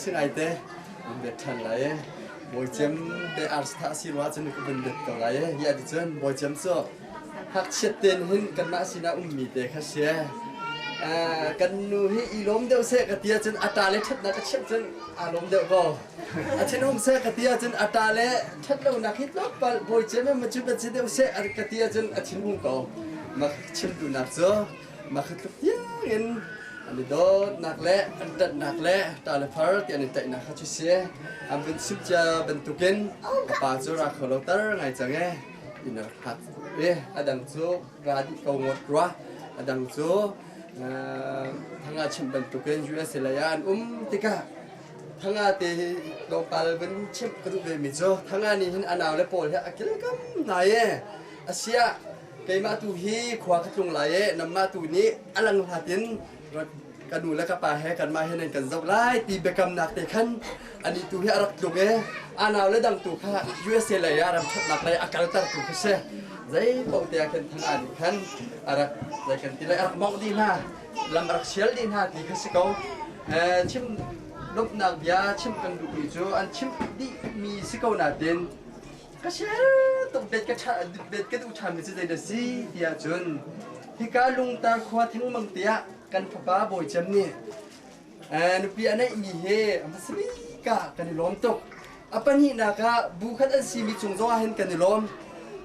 si ngai te. An bet ṭhan lai e. Bawi Cem te arsa si rua cun ka vun bet ko lai e. Hi ati cun Bawi Cem cu hngakchiat ten hin kanmah sinah ummi te kha si e. Kan nu hi i lawm deuh seh ka ti ahcun a ṭa le ṭhatnak ka chimh cun aa lawm deuh ko. A thinhung seh ka ti ahcun a ṭa le ṭhat lonak hi tlawmpal Bawi Cem in macu bat si deuh seh ka ti ahcun a thinhung ko. Mah chim duhnak cu mah kha tluk tiangin an i dawtnak le an ṭanhnak le ṭa le far ti an i tlaihnak kha cu si. An vun chim cia bantukin a pa cu ra kho lo tar ngai cang e. Inn a rak hlat i a dang cu ra dih ko ngawt rua. A dang cu thanga chimh bantukin USA lei ah an um tikah thanga te hi tlawmpal vun chimh ka duh ve mi cu thanga nih hin a nau le pawl he a kilkam hna e. Asiah keimah tu hi khua ka tlung lai e, namah tu nih a lang hlat in ka nu le ka pa he kanmah he nan kan zoh lai ti biakamnak te khan ani tu hi a rak tlung e. A nau le dang tu kha USA lei ah ram ṭhatnak lei a kalter tu kha si. Zei paoh te ah khan thanga nih khan a rak zei kan ti lai a rak mawngh dih hna, lam a rak sial dih hna ti kha si ko. Chim lawmhnak bia chim kan duhmi cu an chim dihmi si ko natin Ka share tuk bet ka ṭha bet ka duh ṭhanmi cu zei dah si tiah cun hika lungtar khua thengmang tiah kan fapa Bawi Cem nih nupi a neihmi hi a hmasa bik ah kan i lawm tuk. A pahnihnak ah bu khat an simi cung zong ah hin kan i lawm.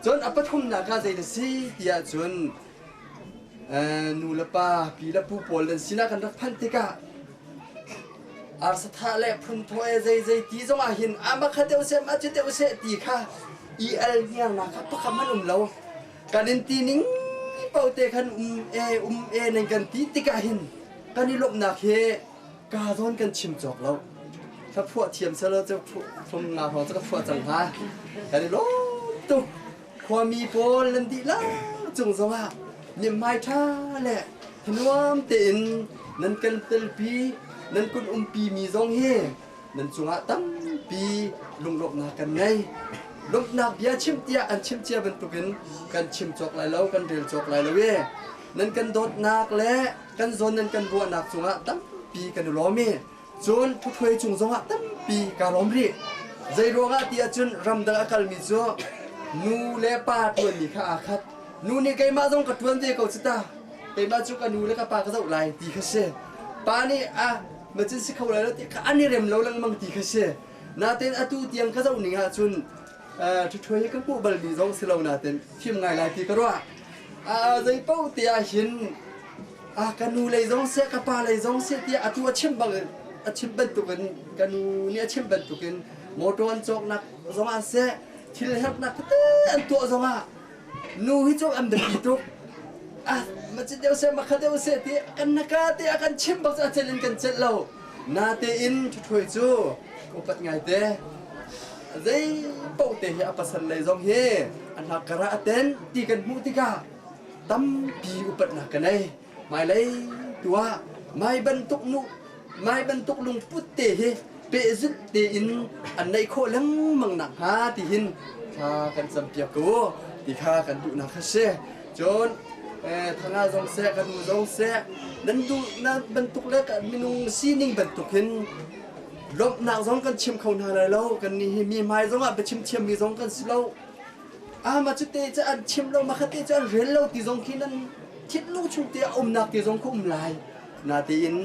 Cun a pathumnak ah zei dah si tiah cun nu le pa pi le pu pawl nan sinah kan rak phanh tikah arsa thah le phunthawh e zeizei ti zong ah hin ama kha deuh seh mah cu deuh seh ti kha i al hniangnak kha pakhat hmanh um lo. Kan in ti ning paoh te khan um e um e nan kan ti tikah hin kan i lawmhnak hi ka zawn kan chim cawk lo. Hla phuah thiam selaw cu phung nga hrawng cu ka phuah cang hnga. Kan i lawm tuk. Khuami pawl nan dihlak cung zongah mithmai ṭha le thanuam tein nan kan telpi, nan kun umpimi zong hi nan cungah tampi lunglawmhnak kan ngei. Lawmhnak bia chim tiah an chim cia bantukin kan chim cawk lai lo, kan rel cawk lai lo i nan kan dawtnak le kan zawn nan kan ruahnak cungah tampi kan i lawm i Cun ṭhuthuai cung zongah tampi kaa lawm rih. Zei ruangah ti ahcun ramdang a kalmi cu nu le pa ṭuanmi kha aa khat. Nu nih keimah zong ka ṭuan ve ko cu ta. Keimah cu ka nu le ka pa ka zoh lai ti kha si. Pa nih ah macin si kho lai lo ti kha an i rem lo lengmang ti kha si. Nain atu tiang ka zoh ning ahcun ṭhuthuai hi ka hmuh balmi zong si lo nain fim ngai lai ti ka ruah. Zei paoh te ah hin ah ka nu lei zong seh ka pa lei zong seh tiah atu a chim bang a chim bantukin ka nu nih a chim bantukin motor an cawknak zongah seh thil herhnak tete an tuah zongah nu hi cu an biapi tuk. Ah macit deuh seh makha deuh seh ti kan naka te a kan chim bak cu a celh in kan celh lo. Natein ṭhuthuai cu ka upat ngai te. Zei paoh te hi a pasal lei zong hi a hnak kar ah a ten ti kan hmuh tikah tampi upatnak ka nei. Hmailei tu ah mai bantuk nu mai bantuk lungput te hi pehzulh tein an neih khawh lengmang nak hnga ti hin thla kan campiak ko ti kha kan duhnak kha si. Cun thanga zong seh kan nu zong seh nan duh na bantuk le minung sining bantuk hin lawmhnak zong kan chim kho hna lai lo. Kan nih hi mi hmai zong ah biachim thiammi zong kan si lo. Ah mah cu te cu an chim lo, mah kha te cu an rel lo ti zong khi nan thinlung chung te a umnak te zong kha um lai. Natein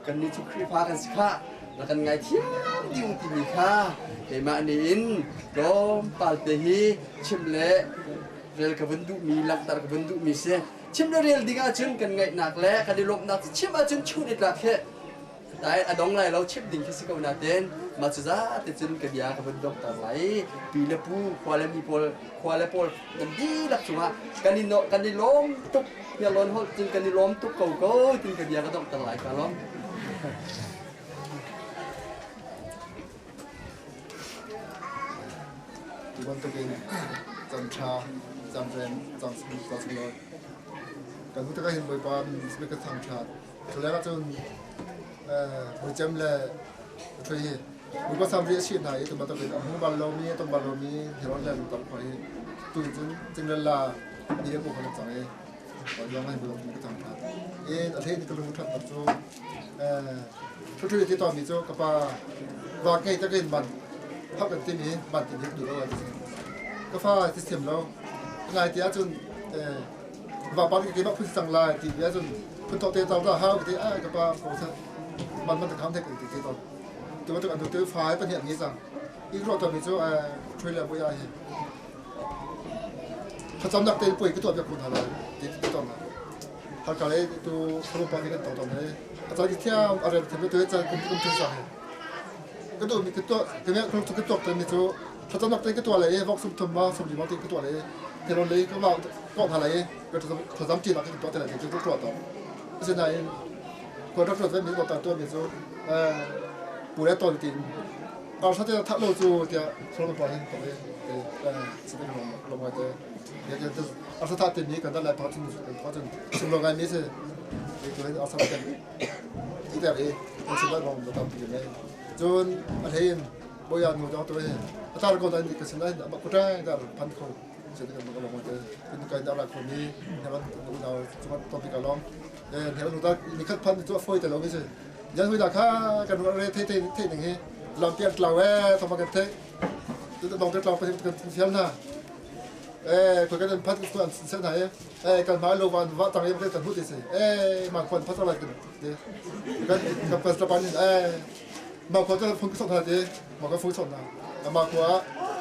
kannih cu Khrihfa kan si khah, na kan ngaithiam ding timi kha keimah nih in tlawmpal te hi chim le rel ka vun duhmi, langhter ka vun duhmi si. Chim le rel ding ahcun kan ngaihnak le kan i lawmhnak cu chim ahcun chun i tlak hi Dai a dong lai lo chim ding khi si ko nain mah cu zate cun ka bia ka vun donghter lai. Pi le pu, khua le mi pawl, khua le pawl nan dihlak cungah kan i kan i lawm tuk. Hniarlawn holh cun kan i lawm tuk ko ko tin ka bia ka donghter lai ka lawm. Tu bantukin caan ṭha, caan rem, caan sunglawi kan hmuh tikah hin Bawipa min ka thangṭhat. Culeng ahcun Muicem le Pathui hi Bawipa samri a si hna i tu in a hmu bal lomi, a tong bal lomi Herod le Lungtam khua hi tu cun Cingrella ni a hmu kho cang i. Yang ai bu ka cang tha. In a hlei ni ka lung that tak cu thu thu ti to mi cu ka pa wa ngei tak in man hap kan ti mi man ti ni du lo ti ka fa ti sim lo ngai ti ahcun va pa ke ma phun sang lai ti bia cun phun thok te tau ta hau ti a ka pa ko sa man man ta kham the ti ti to tu tu an tu fa pa ni ngi sang i ro to mi chu trailer boya hi thacam nak te pui ka tuah piak kun hala ti ti to na har ka le tu thru pa ni kan to to ne a cha ki thiam a rem thiam tu cha kum kum thu sa he ka du mi ka to ka me kum thu ka to te mi chu thlacam nak te ka tuah le vok sum thum ma sum li ma te ka tuah le theron le ka wa ko hna le ka thlacam ti nak ka tuah te le chu tuah to asinain ko rak rat mi ta tuah mi chu pu le ton tin ar sa te tha lo chu tia thol pa hin to e se te lo lo ma te ya ke ar sa tha te ni kan da lai pa chun pa chun sum lo ngai mi se e to ar sa te ti te e se ba rom ta ti ne chun a thein boya nu jong to he atar ko dan ka sin ai ba ko ta da phan kho se te kan lo ma te tin kai da la kho mi ne ban nu na chu to pi ka long e ne nu ta ni khat phan chu foi te lo mi se yan hui da kha kan re the the the ning he lam pian tlau e thoma kan the tu dong te tlau pa kan fial na e ko kan phat ko an sen ha e e kan ma lo wan wa tang e kan hu te se e ma khon phat la kan te kan kan pas la pan e มาขอจะฟุ้งสดนาดีมาก็ฟุ้งสดนะมาขอ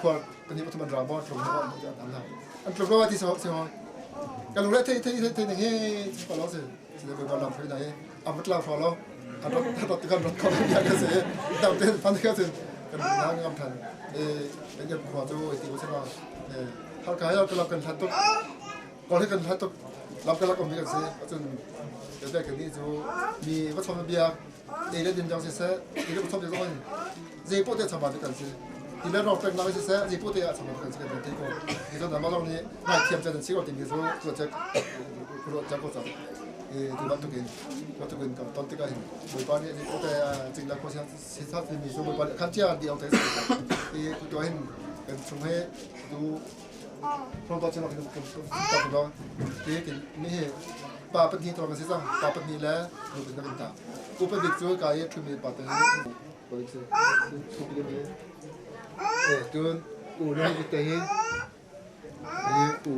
ขอตอนนี้ปัจจุบันเราบ่ตรงนี้ก็อันนั้นอันตรงก็ว่าที่สองสองกันรู้แล้วที่ที่ที่ที่นี่ก็เราสิสิเดี๋ยวเราลำไปไหนอาวุธเราพอแล้วอันรถรถกันรถคนอยากจะเสียดำเต้นฟันก็สิกันน้ำงามทันเอเป็นยังขอจูไอติวใช่ไหมเออถ้าใครเราก็เรากันทันตุกก่อนที่กันทันตุกเราก็เราก็มีกันสิจนเดี๋ยวได้กันนี่จูมีวัชรเบียร์ เอเลดินจังสิเสเอเลบุชอบจังสิเจโปเตชมาด้วยกันสิทีแรกเราเป็นนักสิเสเจโปเตชมาด้วยกันสิกันทีก็ทีตอนนั้นมาลองนี่นายเทียมจะเป็นสิ่งที่มีส่วนตัวจะรู้จักก็จะเออที่วัตถุกินวัตถุกินกับตอนที่ก็เห็นบุปผานี่เจโปเตจริงแล้วก็สิทธิ์ที่มีส่วนบุปผาขั้นที่เดียวแต่เออตัวเห็นเป็นช่วงให้ดูพร้อมตัวจะเราเป็นคนตัดเราที่กินนี่ปาปฏิตัวกันสิจ้ะปาปฏิแล้วดูเป็นนักตา อุปดิจูกายทุมีปาตนีปดิจูทุกเรื่องเออตุนอูนี่กิเตหินี่อู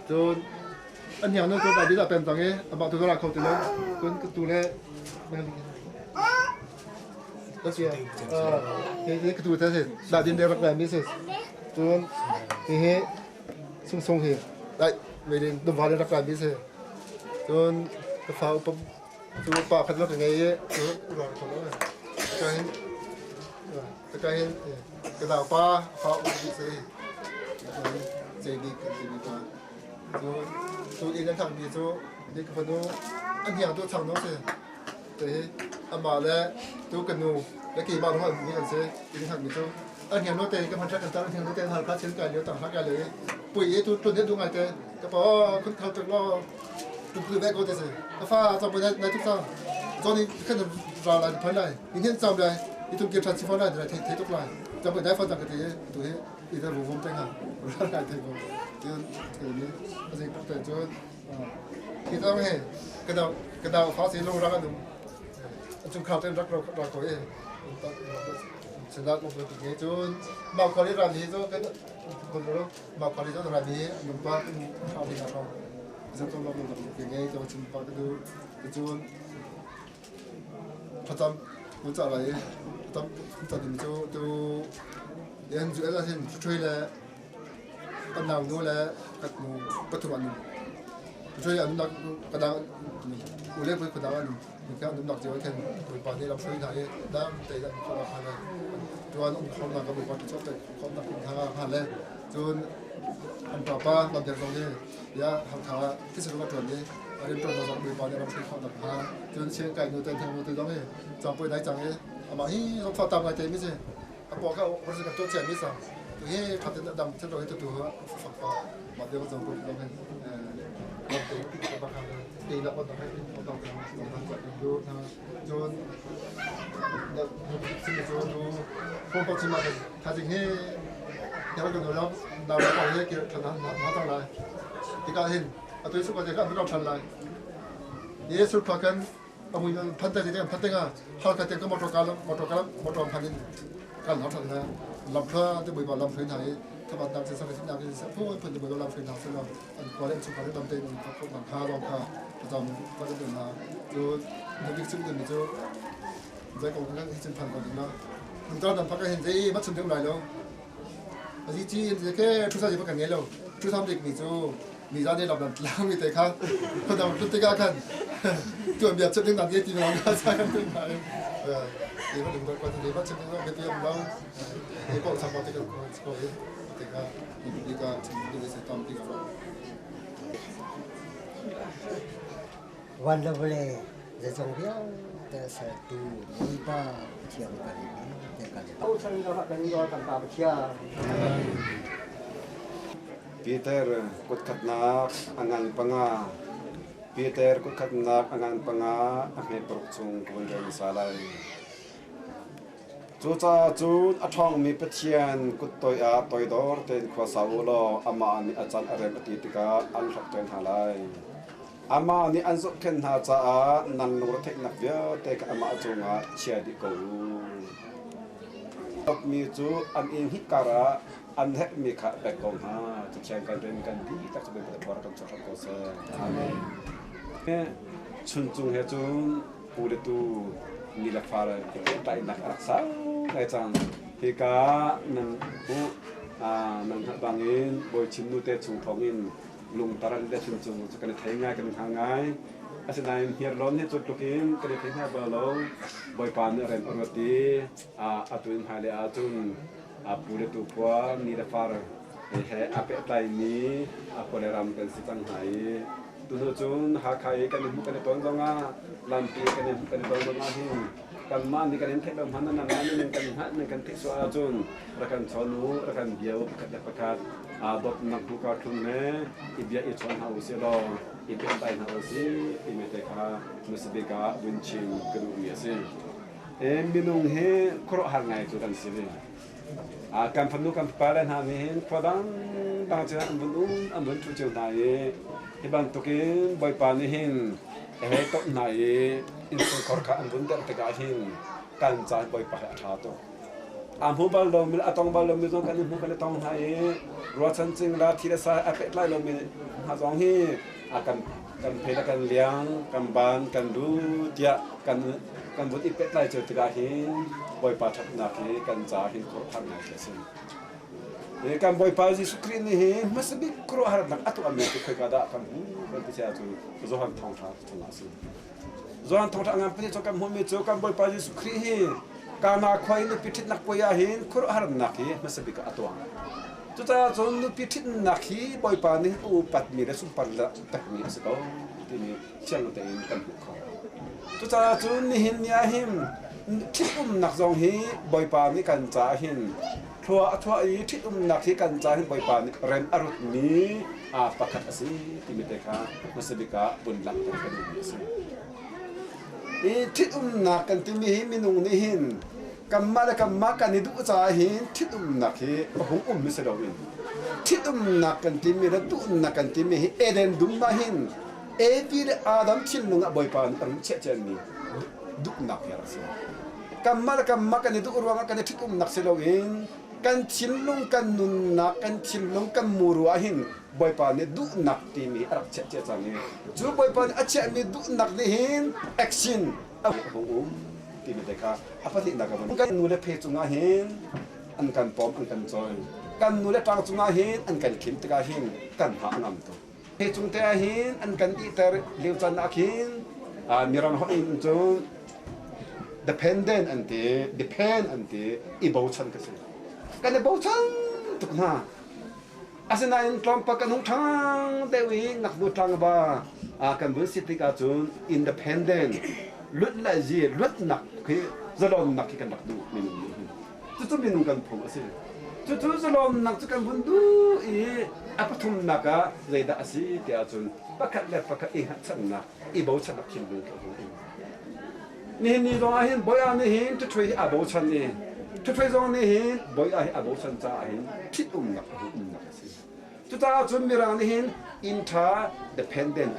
ตุนอันนี้อันนู้นตัวแบบนี้เป็นตังเงี้ยบอกตัวเราเขาตัวเลยตุนตัวเล็กไม่ก็เสียเออนี่คือตัวเสร็จดาดินเดรักแบบนี้เสร็จตุนนี่ส่งส่งเหได้ไม่ได้ดุวาเดรักแบบนี้เสร็จตุนฟ้าอุป จูปากขัดรถยังไงเออหลอนคนละก็เห็นก็เห็นกระดาษป้าฟ้าอุบิเซเจดีเจดีป้าจูจูอีนั่นทางดีจูนี่ก็พนุอันนี้ตัวทางโน้นสิแต่อามาแล้วตัวกันนูแล้วกี่บ้านของนี่กันสิอีนั่นทางดีจูอันนี้โน้ตเตก็มันชักกันตั้งที่โน้ตเตหาคาเช่นกันเดี๋ยวต่างหากันเลยปุ๋ยตัวตัวนี้ดูไงเตก็พอคุณเขาจะรอ ตุคือแม่ก็จะสิฟ้าจำเป็นในทุกทางตอนนี้ขึ้นรออะไรพันไรนี่เห็นจำได้นี่ตุกเก็บชัดชิฟอนได้เทเททุกลายจำเป็นได้ฟังจากกันทีตัวนี้อีแต่รู้ผมแต่งงานรู้อะไรเทผมเดี๋ยวเดี๋ยวนี้อะไรแต่จนที่ต้องให้กระดาวกระดาวฟ้าสีลงรักกันดูจนข่าวเต้นรักเราเราตัวเองเสร็จแล้วลงไปถึงจนมาคอลี่รามีจนคนรู้มาคอลี่จนรามีนุ่มป้าข้าวที่เรา จนเราลงอย่างเงี้ยจะชิมปากดูจนพระจำกูจะอะไรพระจำจะดิ่งจูดูเรียนจูอะไรเห็นช่วยเลยกันนาวนู้เลยกัดนูปัจจุบันนูช่วยอันนักกระดาอุเล็กไปกระดาอันมีการนุ่มหนักเจ้าแค่บุปผานี่เราช่วยไทยด้ามใจด้ามคนละพันเลยตัวนุ่มคนหนักกับบุปผาชอบแต่คนหนักคนทางผ่านเลยจนอันต่อป้าลำเดียวตรงนี้ยาหาทางที่สุดก็ตรวจนี้อันนี้ตรวจสอบบุปผานี่เราช่วยคนหนักฮะจนเชียงไก่นูเต็นทางนูเต็นตรงนี้จำไปได้จังเลยอามาฮีเราฝากตามไงเต็มไม่ใช่อาบอกเขาบริษัทตัวเจียไม่สั่งตัวนี้พัฒนาดำเช่นเราให้ตัวตัวฝักฟ้ามาเดี๋ยวจำไปตรงนี้เราเต็มที่จะบังคับตีละคนต้องให้ต้องต้องต้องจัดดูนะจนสิ่งที่ดูพวกปัจจุบันถ้าจริงให้เดี๋ยวเราเราเราเราเกี่ยวกับทางทางอะไร Tikah hin atu hi sukwa te kha an rak ṭhan lai. Jesuh khua kan amui phan te te phan te nga halkha te ka motor ka motor ka motor phan in kan lam ṭhan hna lam kha te boi ba lam hruai hna i thabat nak se sa se nak se phu phun te boi ba lam hruai hna se lo an khua le an chungkhar le dam te in kha kho kha dong kha tazam ka kan hna cu na bik chung mi cu zai ko kan hi chin phan ko ding la nung tar dam phak hin zei ma chun ding lai lo azi chi in ke thu sa ji pa kan ngei lo thu sam dik mi cu mi za ne lam lam tlang mi te kha khodam tlut te ka khan tuan bia chep ding nan ye ti ma ka sa kan tu ma e ma ding ko te ma chep ding lo be am lo e ko sa ko te ko ko e te ka ni bi ka chim ni se tam ti ka Van le vawlei zeizong vialte sertu Bawipa Pathian kan i kan Bochan kan kan Pa Pathian. Peter kutkhatnak a ngan panga Peter kutkhatnak a ngan panga a hme paruk chung ka vun rel hmasa lai. Cucaah cun a ṭhawngmi Pathian kut ah toidor tein khua sa u law amah nih a can a rem a ti tikah an hlawkter hna lai. Amah nih an zohkhenh hna caah nan lungretheihnak vialte kha amah cungah chia dih ko u. Mi cu an i hngilh karah an herhmi kha pek ko hna. Cathiang kan rian kan dihlak cu Bawipa thluachuah kan chuah hram ko seh. Amen. Chuncung he cun pu le tu ni le fa le pehtlaihnak a rak sau ngai cang. Hika nan hmuh nan hngalh bangin Bawi Chin nu te chung thawngin lungtar le chuncung cu kan i thei ngai kan i hngal ngai. Asinain hniarlawn hi cu tluk in kan i thei hna bal lo. Bawipa nih a rem a ruat i atu in hmailei ahcun pu le tu khua ni le far he a pehtlaimi a khua le ram kan si cang hna i tuhnu cun Hakha i kan i hmuh kan i ton zongah lampi kan i hmuh kan i ton zongah hin kanmah nih kan in theih lo hmanh nangmah nih kan hngalh nan kan theih sual ahcun rak kan chawn u rak kan bia u pakhat le pakhat aa dawtnak hnu kar thlum he i bia i chawn hna u sih law i pehtlai hna u sih timi te kha hmasabik ah vun chim ka duhmi a si. Minung hi khuaruahhar ngai cu kan si ve. Kan fanu kan fapa le hna nih hin khua dangdang cio an vun um an vun ṭhu cio hna i hi bantukin Bawipa nih hin a hei tonh hna i innchungkhar kha an vun derh tikah hin kan ca Bawipa hi a ṭha tuk. Aa hmu bal lomi le a tong bal lomi zong kan i hmu kan i tong hna i ruahchan cingla thi le sa a pehtlai lomi hna zong hi a kan kan phe le kan liang kan ban kan lu tiah kan kan vun i pehtlai cio tikah hin Bawipa ṭhatnak hi kan ca hin khuaruahhar ngai khi a si. Kan Bawipa Jesuh Khrih nih hi hmasa bik khuaruahharnak a tuahmi cu khoika dah kan hmuh kan ti ahcun Johan thawngṭha chungah a si. Johan thawngṭha ngan pahnih cu kan hmuhmi cu kan Bawipa Jesuh Khrih hi Kana khua i nupi ṭhitnak puai ah hin khuaruahharnak hi hmasa bik ah a tuah. Cucaah cun nupi ṭhitnak hi Bawipa nih a upatmi le sunpar pekmi a si ko timi fiang tein kan hmuh khawh. Cucaah cun nihin ni ah hin ṭhitumnak zong hi Bawipa nih kan caah hin thlua a thuah i ṭhitumnak hi kan caah hin Bawipa nih rem a rutmi pakhat a si timi te kha hmasa bik ah vun langhter kan duhmi a si. I ṭhitumnak kan timi hi minung nih hin kanmah le kanmah kan i duh caah hin ṭhitumnak hi a hung um mi si loin ṭhitumnak kan timi le duhnak kan timi hi Eden dum ah hin Evi le Adam thinlung ah Bawipa nih a run chiah ciami duhnak hi a rak si. Kanmah le kanmah kan i duh ruangah kan i ṭhitumnak si loin kan thinlung kan nunnak kan thinlung kan muru ah hin Bawipa nih duhnak timi a rak chiah cia cang i cu Bawipa nih a chiahmi duhnak nih hin action a hung um timi te kha a pahnihnak a vun kan nu le phe cungah hin an kan pawm an kan cawi kan nu le ṭang cungah hin an kan khim tikah hin kan hna a ngam tuk phe cung te ah hin an kan ihter lio caan ah khin mirang holh in cun dependent an ti depend an ti i bochan ka si kan i bochan tuk hna Asinain tlawmpal kan hung ṭhang deuh i ngaknu tlangva kan vun si tikah cun independent lut le zi luatnak khi zalonnak khi kan rak duh minung nih hin. Cucu minung kan phung a si. Cucu zalonnak cu kan vun duh i a pathumnak ah zeidah a si tiah cun pakhat le pakhat i hngatchannak i bochannak thinlung khi a hung um. Nihin ni zong ah hin bawi nih hin ṭhuṭhui hi aa bochan i ṭhuṭhui zong nih hin bawi hi aa bochan caah hin ṭhitumnak a hung umnak a si. Cucaah cun Mirang nih hin interdependent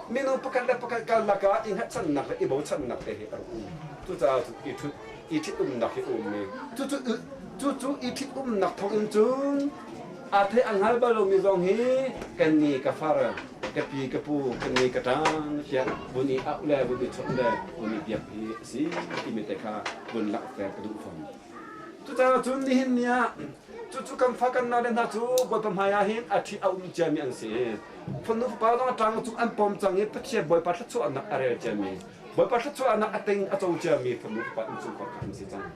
minung pakhat le pakhat karlak ah i hngatchannak le i bochannak te hi a rak um. Cucaah cun i ṭhut i ṭhitumnak hi a um i cucu cucu i ṭhitumnak thawngin cun aa thei a hngal bal lomi zong hi kan ni ka far ka pi ka pu kan ni ka ṭang tiah vun i auh le vun i chawnh le vun i biak hi a si timi te kha vun langhter ka duh fawn. Cucaah cun nihin ni ah cucu kan fa kan nau le hna cu Bawipa hmai ah hin a ṭhi a um ciami an si. Fanu fapa zong a ṭang cung an pom cang i Pathian Bawipa thluachuahnak a rel ciami, Bawipa thluachuahnak a ting a co ciami fanu fapa innchungkhar kha an si cang.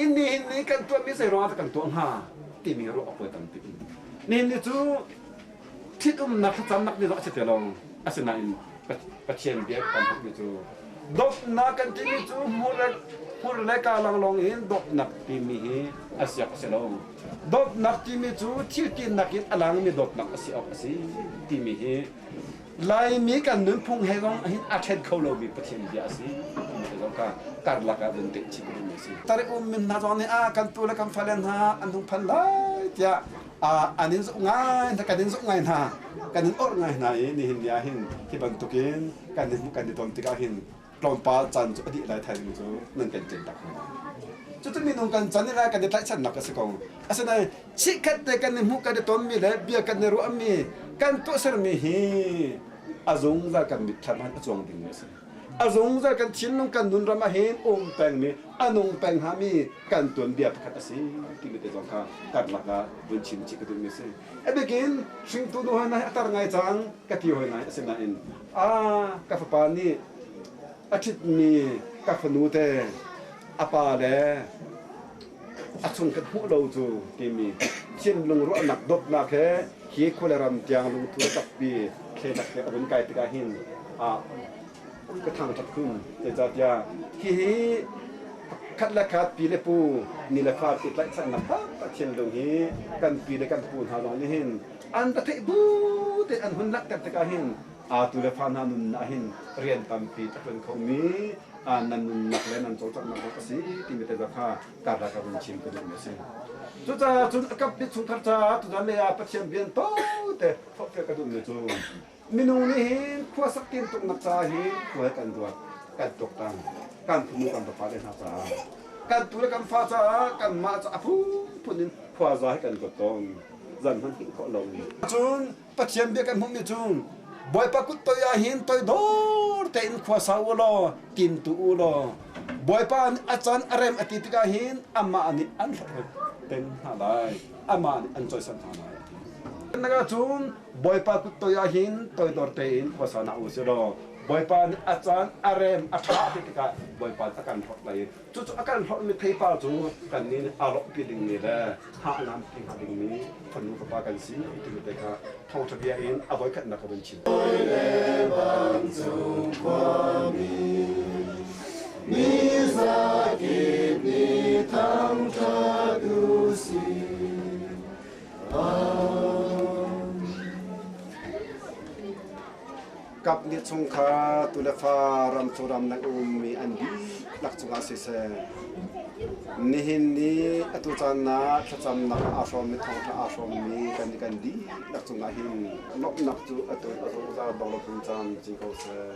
Inn nihin ni kan tuahmi zei ruangah dah kan tuah hnga timi ruah a pawi tampi. Nihin ni cu ṭhitumnak thlacamnak ni zong a si ti lo. Asinain Pathian bia kan hmuhmi cu dawtnak kan timi cu hmur le kaa lawnglawng in dawtnak timi hi a siak a si lo. Dawtnak timi cu thil tinak in a langmi dawtnak a si awk a si timi hi Laimi kan nunphung he zong hin a ṭhen kho lomi Pathian bia a si timi te zong kha karlak ah vun teh chih ka duhmi a si. Tari um min hna zong nih a kan tu le kan fale hna an hung phan lai tiah an in zoh ngai hna kan in zoh ngai hna kan in orh ngai hna i nihin ni ah hin hi bantukin kan in kan i ton tikah hin tlawmpal caan cu a dih lai thaizing cu nan kan ṭin tak hna. Cucu minung kan can i lai kan i tlaihchannak a si ko. Asinain chikkhat te kan i hmuh kan i tonmi le bia kan i ruahmi kan tuahsermi hi a zungzal kan mitthlam han a cuang dingmi a si. A zungzal kan thinlung kan nun ram ah hin um pengmi a nung peng hngami kan tuanbia pakhat a si timi te zong kha karlak ah vun chim chih ka duhmi a si. A bikin hringtu nu hoi nai a tar ngai cang ka ti hoi nai asinain a ka fapa nih a ṭhitmi ka fanu te a pa le a chung kan hmuh lo cu timi thinlung ruahnak dawtnak he hi khua ram tiang lungthu takpi thlenak he a vun kai tikah hin a ka thangṭhat khun. Zeicahtiah hihi khat le khat pi le pu ni le fa ti tlaihchannak taktak thinlung hi kan pi le kan pu hna zong nih hin an va theih bu te an hun langhter tikah hin aa tu le fa hna nunnak hin rian tampi a ṭuan khomi nan nunnak le nan cawlcanghnak zong a si timi te kha karlak ah vun chim ka duhmi a si. Cucaah cun a kap bik chungkhar caah tuzan lei ah Pathian rian tawite thawhpiak ka duhmi cu minung nih hin khuasak tintuknak ca hi khua kan ruat kan tuaktan kan phunu kan papa le hna caah kan tu le kan fa caah kanmah caah a phunphun in khua za hi kan ruat tawn zan hmanh hngilh khawh lomi cun Pathian bia kan hmuhmi cu Bawipa kut toi ah hin toidor tein khua sa u law tin tu u law Bawipa nih a can a rem a ti tikah hin amah nih an hloh peng hna lai amah nih an cawisan hna lai a ti. Nak cun Bawipa kut toi ah hin toidor tein khua sa na u si law Bawipa nih a caan a rem a ṭha ti tikah Bawipa a kan hlorh lai i cucu a kan hlorhmi theipar cu kannih nih aa lawmhpi dingmi le hngah ngampi hnga dingmi fanu fapa kan si timi te kha thawngṭha bia in a voikhatnak ka vun chim. Vancung khuami mi zakip nih thangṭhat u sih. Kap nih chungkhar tu le fa ram cu ram nan ummi an dihlak cungah siseh, nihin ni atu caan ah thlacamnak aa hrawmmi thawngṭha aa hrawmmi kan kan dihlak cungah hin lawmhnak cu atu a zungzal dong lo phun caan ci ko seh.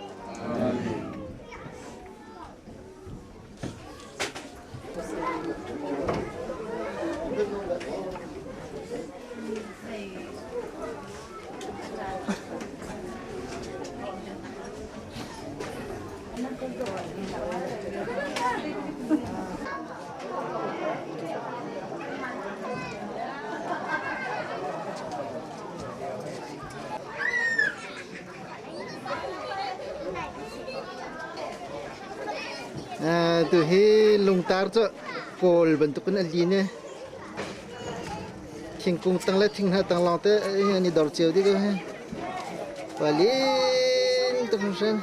Tu hi lungtar cu kawl bantukin a lin i thingkung tang le thinghnah tang lawng te an i dor cio dih ko hi. Palin tuk hringhran.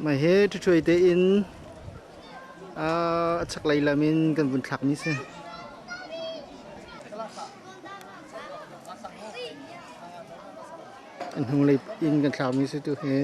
Mah hi ṭhuṭhuai tein a chaklei lam in kan vun thlakmi si. A hnulei in kan thlakmi si tu hi.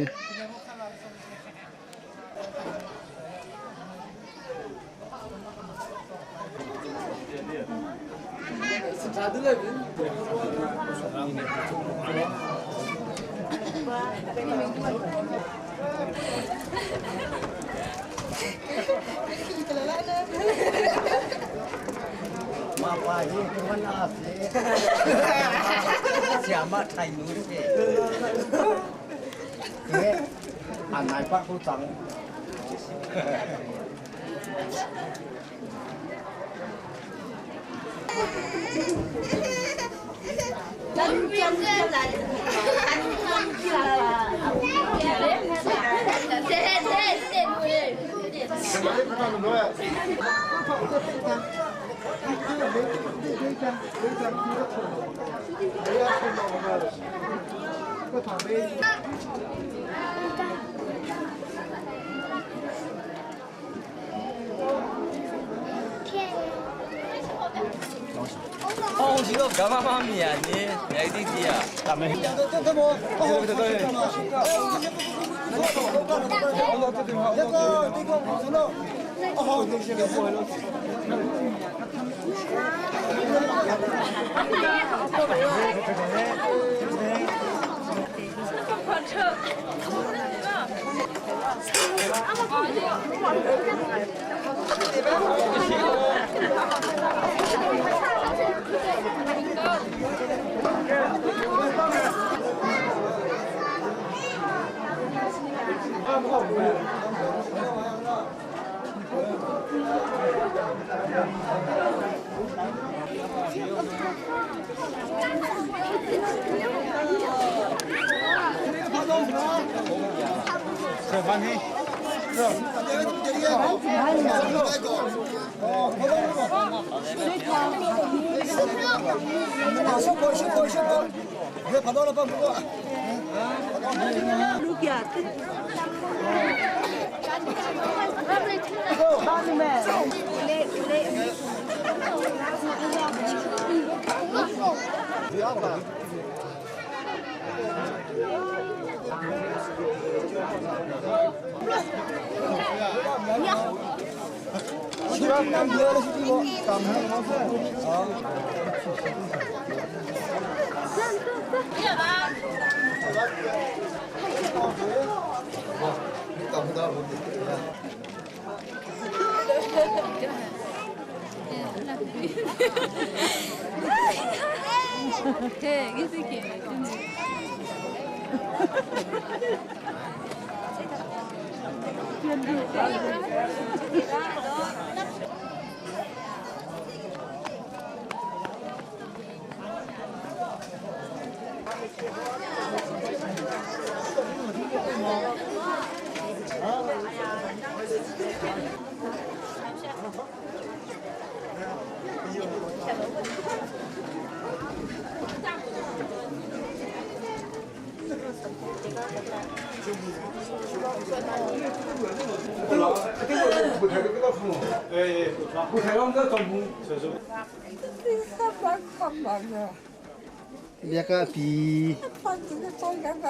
Biaka pi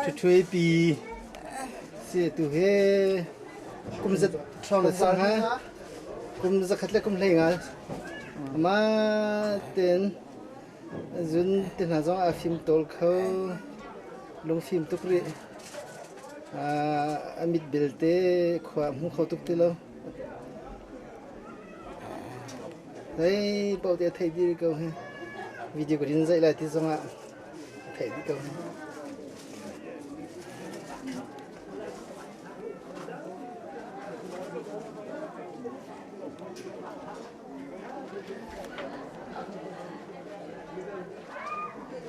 ṭhuṭhuai pi si tu he kum zat hrawng le sang ha kum zakhat le kum hlei nga ama ten zun te hna zong a fim tawl kho lungfim tuk rih a mit belte khua hmu kho tuk ti lo Hei paoh te a theih dih ko hi. Video ka rin zeih lai ti zongah a theih dih ko hi.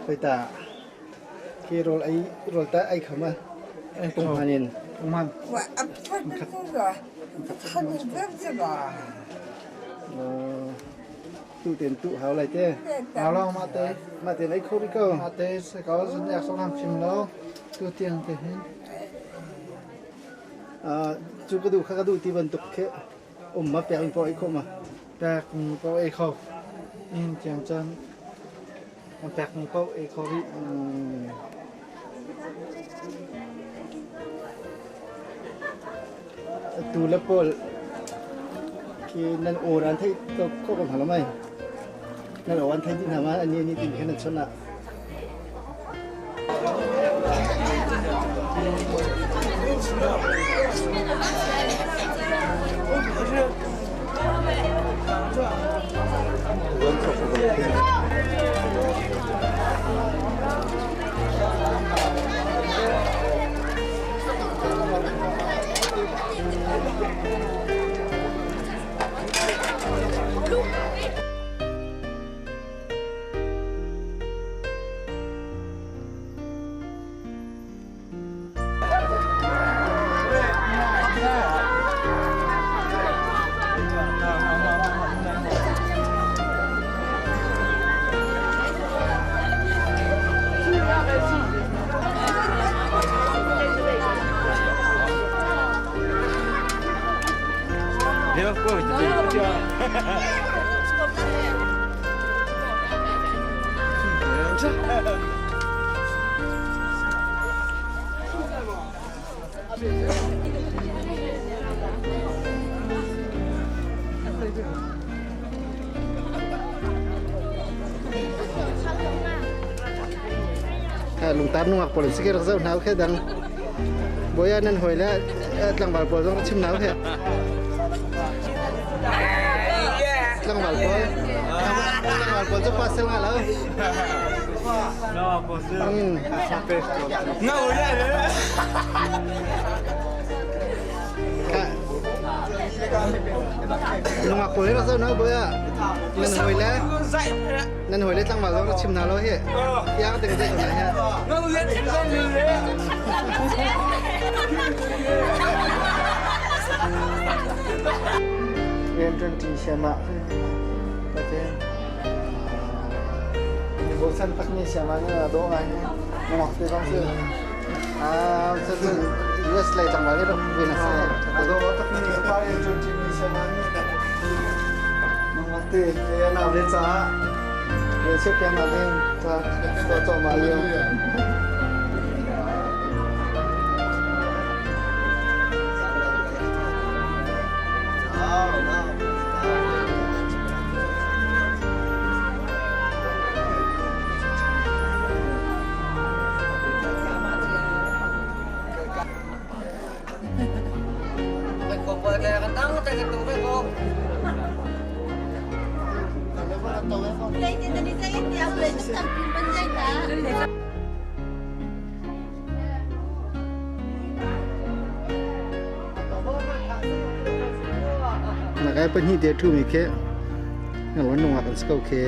Koi ta khi rawl ei rawl ta ei khama tung han in. Tung han. Tu ten tu hau lai te. Hau lo ma te. Ma te ei kho ri ko. Ma te se ko sun yak song ham chim lo. Tu tiang te hin. Cu ka du kha ka du ti bantuk khi um ma pek in po ei kho ma. Pek po ei kho. In tiang chan pek po ei kho ri. Tu le pawl khi nan aw an thei to kho ko hna lo mai. Nan aw an thei din hna ma ani ani tin khan nan chon ah. Lungtar nungak pawl an si rak zoh hna khe dang boya nan hoi le tlangval pawl zong chim nau he tlangval pawl tlangval pawl cu pasel nga lo Nungak pawl hi rak zoh hna boya nan hoi le nan hoi le tlangval zong rak chim hna lo hi tiang ting te hna hi. Rian ṭuanṭi siam ah pathian bochan takmi siam ah nan dawh ngai nungak te zong si. Ah, US lei tlangval hi rak vin a si. A dawh takmi pa rian ṭuanṭi mi siam ah nungak te a nau le caah siapian ah ding ta tuah ma lio. Na kai pahnih te ṭhumi khi ngalon nungak an si ko khi.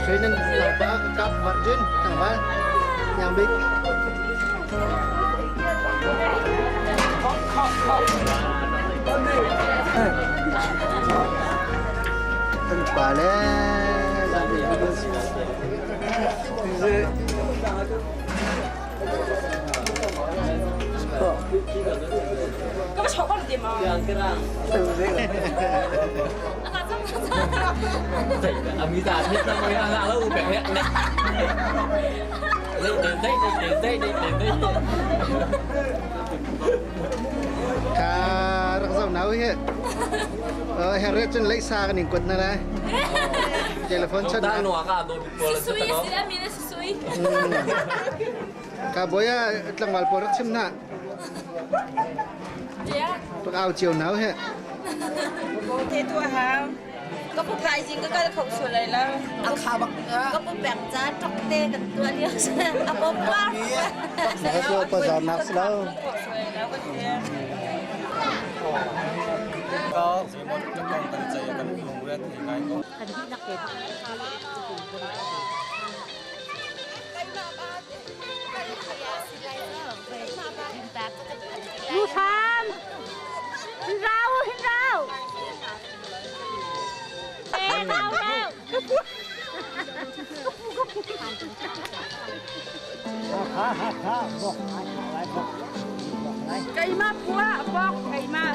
Suy nên là ba cặp Margin thằng ba nhà bích Tân bà lẽ làm gì Ka rak zoh nau hi. Herre cun leisa kan in kuat na lai. Telephone chan na. Susui si amin susui. Ka boya tlangval pawl rak chim na. Rak au cio nau he. Te tu hang. Ka pu phai jing ka kal kho su lai la. A kha bak ka pu pek cha tok te kan tu ali a pom pa. Ka tu pa zar nak slo. Ka zeimon ka kong kan cei kan lungre thei ngai ko. Kan dihlak te Nu Sam! Hin rau, hin rau! Eh, rau, rau! Keimah pua bok keimah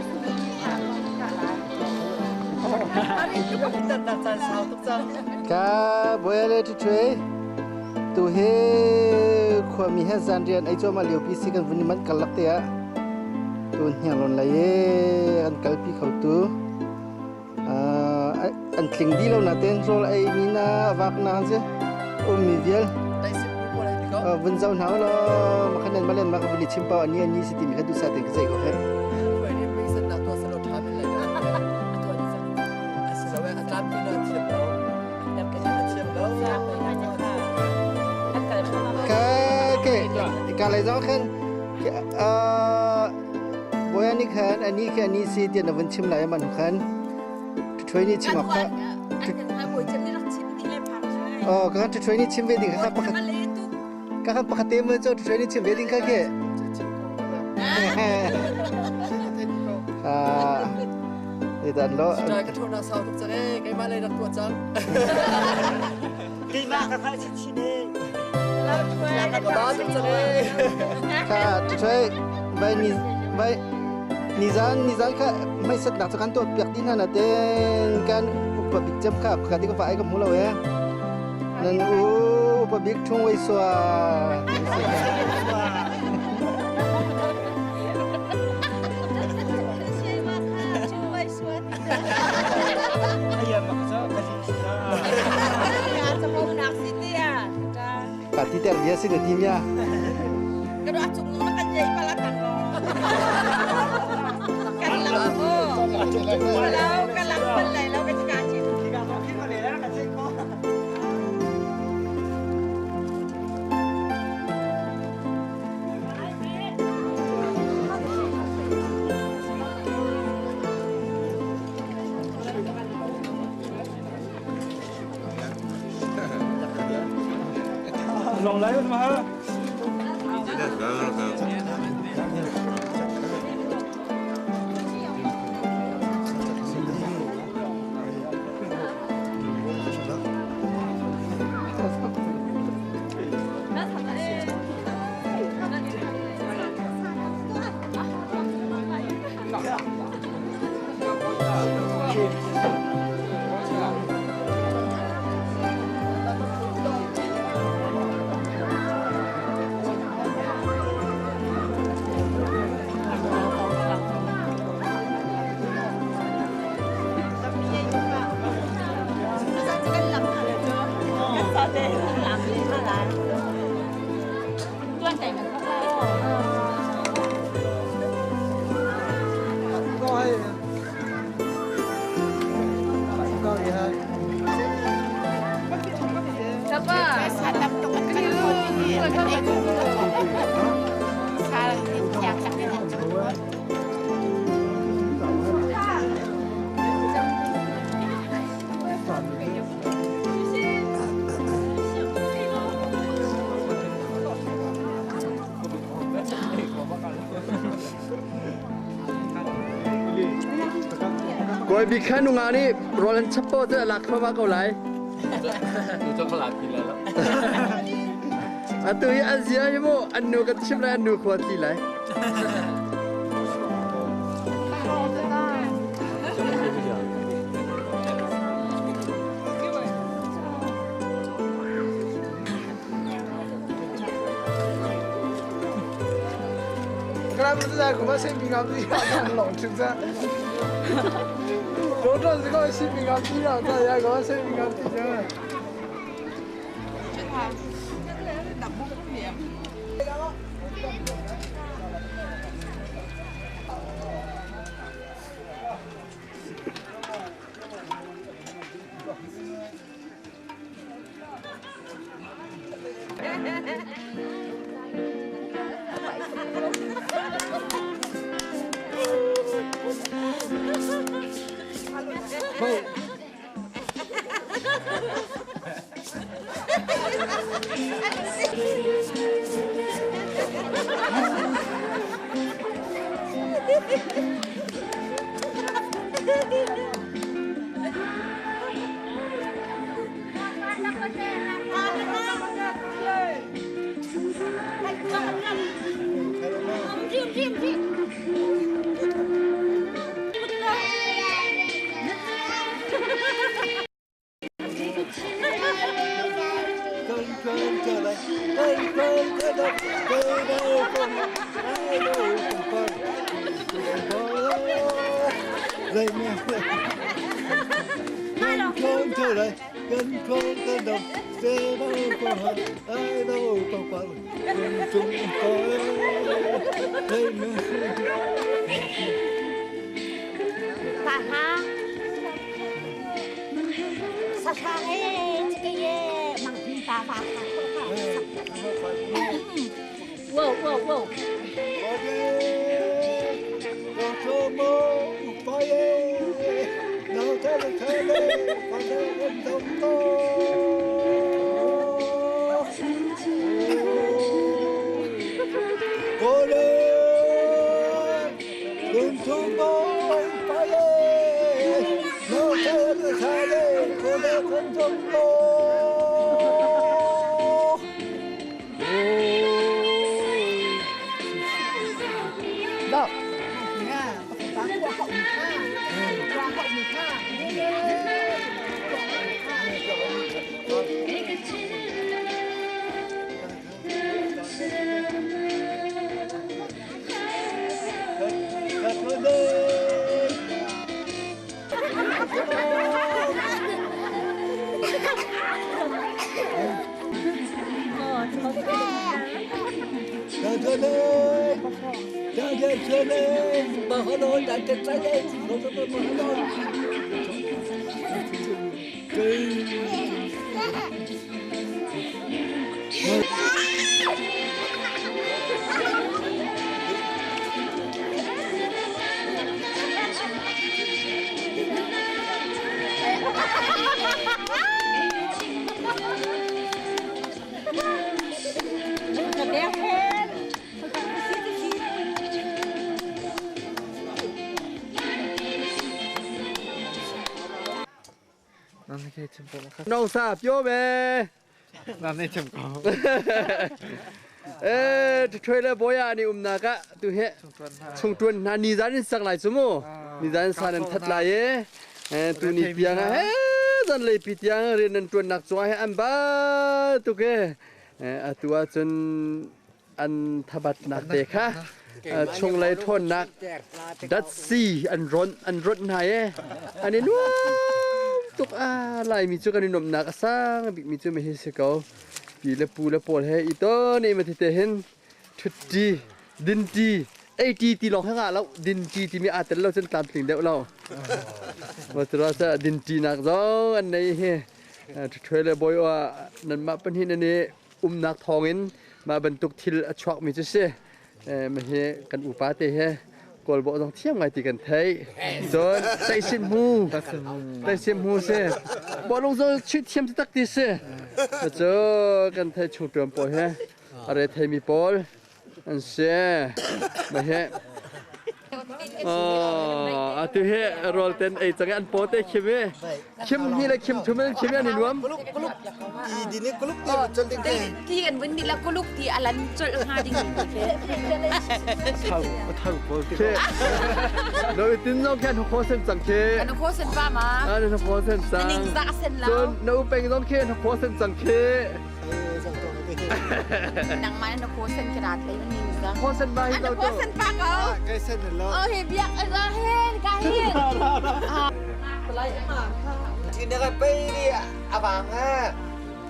Ka boele ṭhuṭhui tu hi khuami he zanrian ei cuahmah liopi si kan vun i manh karlak te ah tu hniangrawn lei i an kalpi khotu an tling dih lo nain rawl ei mi na vak na an si ummi vial vun zoh hna law makhan nan malen ma ka vun i chim pau ani ani si timi kha duhsah tein ka ceih ko he. Ka ka lei zong khan Bawi nih khan ani khi ani si tiah na vun chim lai man khan ṭhuai nih chim awk kha Oh ka ṭhuai nih chim ve ding kha pakhat ka khan pakhat te mun cu ṭhuai nih chim ve ding kha khi Ah dan lo ka ṭhawna sau tuk cang ee keimah lei rak tuah cang Keimah ka hngalh chinchin ee. Ka ba tuk cang ee. Kha ṭhuai vai ni vai nizan nizan kha hmeisatnak cu kan tuah piak dih hna na ten kan upa bik cem kha ka ti ka fa ai ka hmu lo ee. Nan u upa bik ṭhung wei sua. Ka ti ter bia si na ti mia. Long lai ma ha. Kawi bik kha nunga nih rawl an chap paoh cu a lak thluahmah ko lai. Tu cu ka lak ti lai lo. Atu hi an zia hi mu an nu kan chim lai an nu khua tli lai. 刚才不是在我们新平安地上老吃噻，我这是个新平安地上，大家讲新平安地上。 Nong sa ပြောမယ် နာနေချင်ကော အဲထွေလေဘောရani umna ka tu he chung tuan na ni zan sak lai chu mu ni zan sa nan that lai e tu ni piang he zan lei pi tiang rin nan tuan nak chuwa he an ba tu ke atua chun an thabat nak te kha chung lei thon nak dat si an ron an rot na e ani nuam tuk a lai mi chu kan nom nak asang bik mi chu me hi se ko pi le pu le pawl he i to ni ma ti te hin thut ti din ti ei ti ti long hanga lo din ti ti mi a tel lo chen tam tling deuh lo ma tra sa din ti nak zo an nei he thwe le boy wa nan ma pan hin ani um nak thong in ma bantuk thil a chuak mi chu se ma he kan upa te he kawl bo zong thiam ngai ti kan thei cun taisin mu taisin mu se bo lung zo chit thiam tak ti se cu kan thei chung tuam pawl he are thei mi pawl an se ma he Oh, atu hi rawl ten ei cang an paw te khim i khim hi le khim thum in khim an i nuam. Kuluk kuluk ti dini kuluk ti chol ding te. Ti kan vun ni la kuluk ti alan chol nga ding ni fe. Thau thau pawl ti. No tin zong khan kho sen cang khi. Kan kho sen pa ma. An kho sen cang. Ning za sen la. Cun no peng zong khi kho sen cang khi. Nang man na kho sen krat lei ning za. Kho sen ba hi to. Kho sen pa ko. Kai sen lo. Oh he biak a hen ka hin. Thì nó bây đi à vàng ha.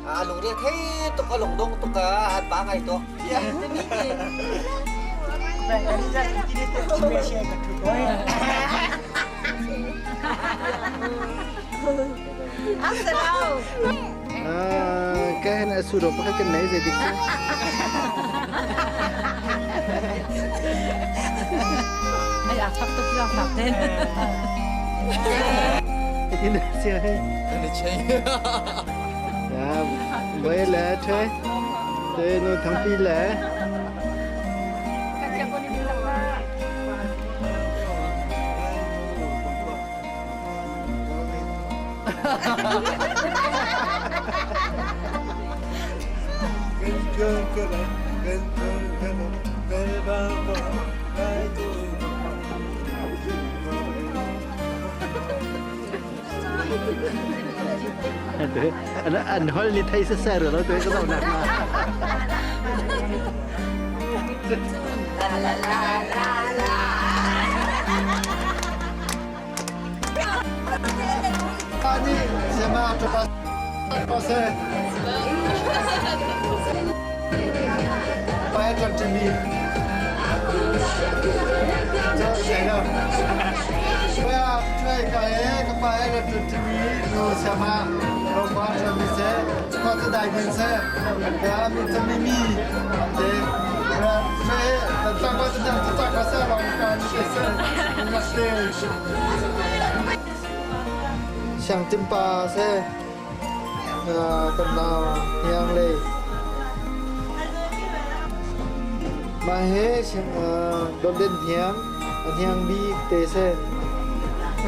À lùng đi thấy tôi có lùng đông tôi có ăn ba ngày tôi. Cái này sủi đồ cái này gì đi. Ay, atak to kira kapten. Ini siapa? Ini chain. Ya, boleh lah, cuy. Cuy, nu thằng pi lah. An an hol ni thai sa sa rồi tôi có đâu nè. La la la la la. Ani sema to pas pase. Pa trần trần mi. Cho chạy đâu. Pa chơi cái cái pa trần trần mi no sema ro pa trần mi se pa ta dai min se ka mi ta mi mi te ra fe ta ta pa ta ta ta ka se ba ka ni se na te 想金巴噻，啊，跟到样嘞。มาเฮโดนเด่นเฮียงเฮียงบีเตเซ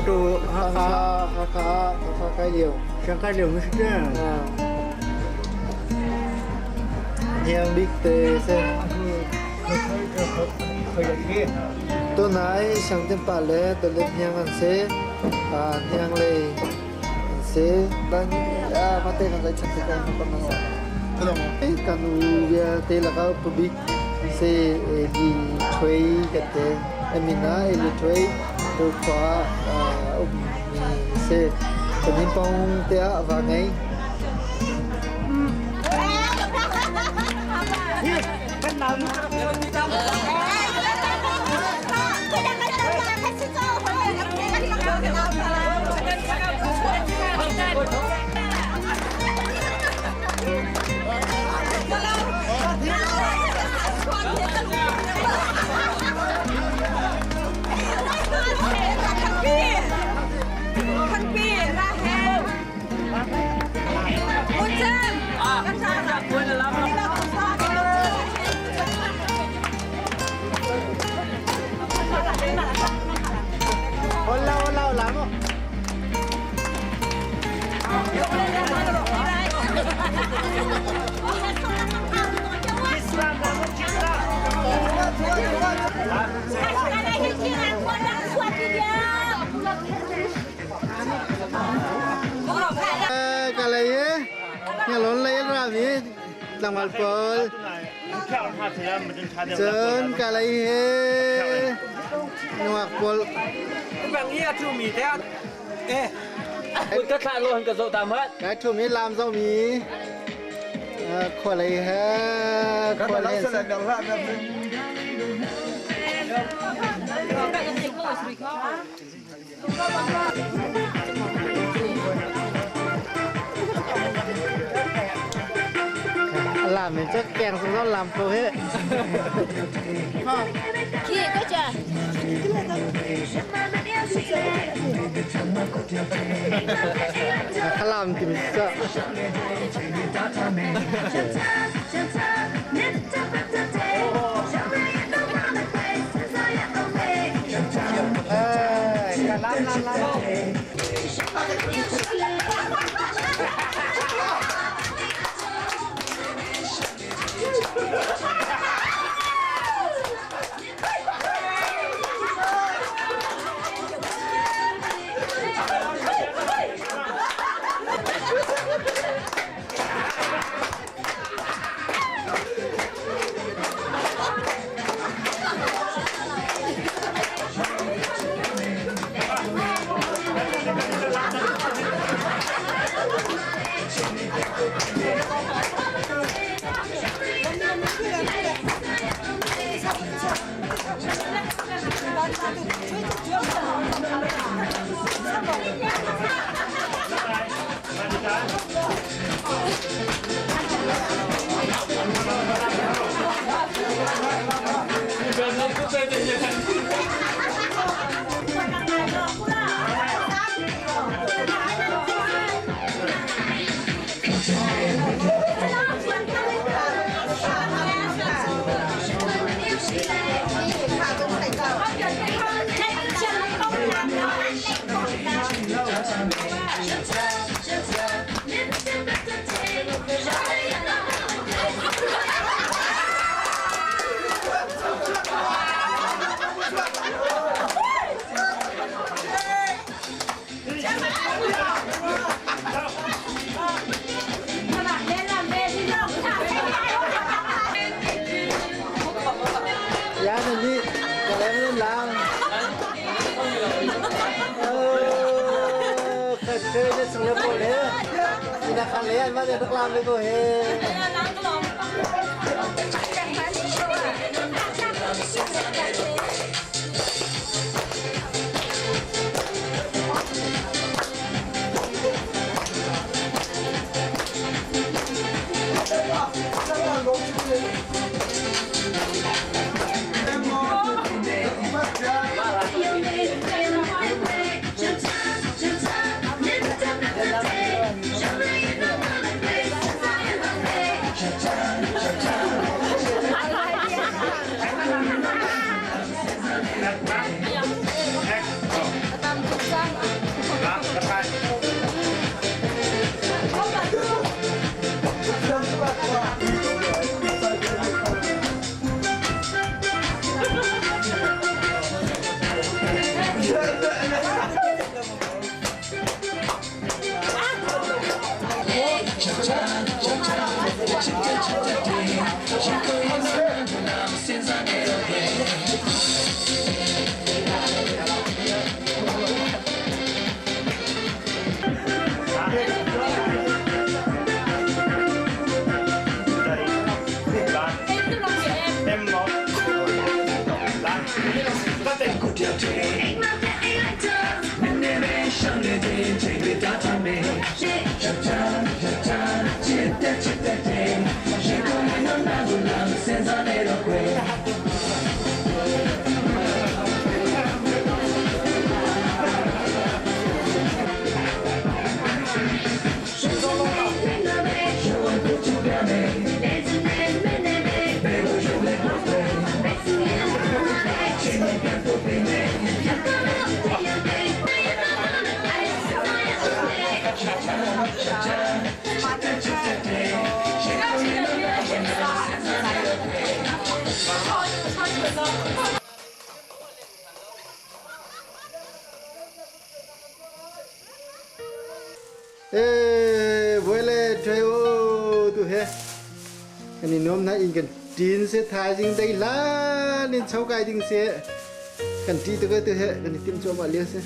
ดู ฮาคาฮาคาฮาคาใกล้เดียว เชียงใกล้เดียวไม่ใช่ เฮียงบิ๊กเตเซตัวไหนช่างเต็มปาเลยตัวเล็กเฮียงอันเซเฮียงเลยเซบ้านมาเตะกันได้ชัดเจนประมาณสักกันอูเวียเตละก็ปบิกเซเอลีถวยกันเตเอมินาเอลีถวยตัวขวาอุบมีเซตอนนี้ปองเตะวางไง Tangwal pol. Chun kalai he. Nuak pol. Bang ia chu mi te. Eh. Kun ka thla lo han ka zo tam hat. Cái chu mi làm zo mi. Khổ lấy he. Khổ lấy. Làm mình chắc kèn xuống nó làm cô hết. Kia có chưa? Làm thì mình sợ. Ya ni kalem lang. Khe ne sung le bo le. Ina khan le an ma ne rak lam le ko he. Ê, vui le chơi ô tu he. Kan i nuam na in kan tin se thai jing dei la nin chau kai ding se. Kan ti tu ke tu he kan i tim chuam ah liu se.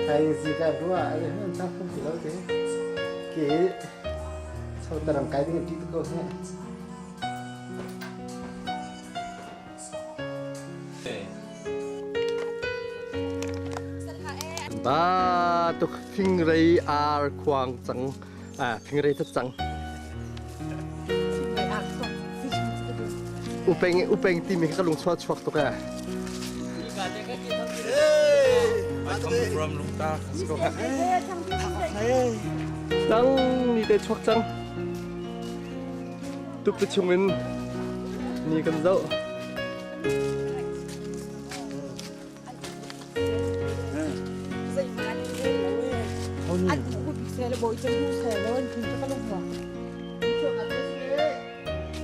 Thai si ka dua ale han ta phun ti lo te. Ke chau tarang kai ding ti tu ko he. Ba tuk fingrei ar khuang cang à fingrei thất cang upeng upeng ti mi ka lung chuak chuak tuk a I come from Lungta. Cang ni te chuak cang tuk te chung in ni kan zoh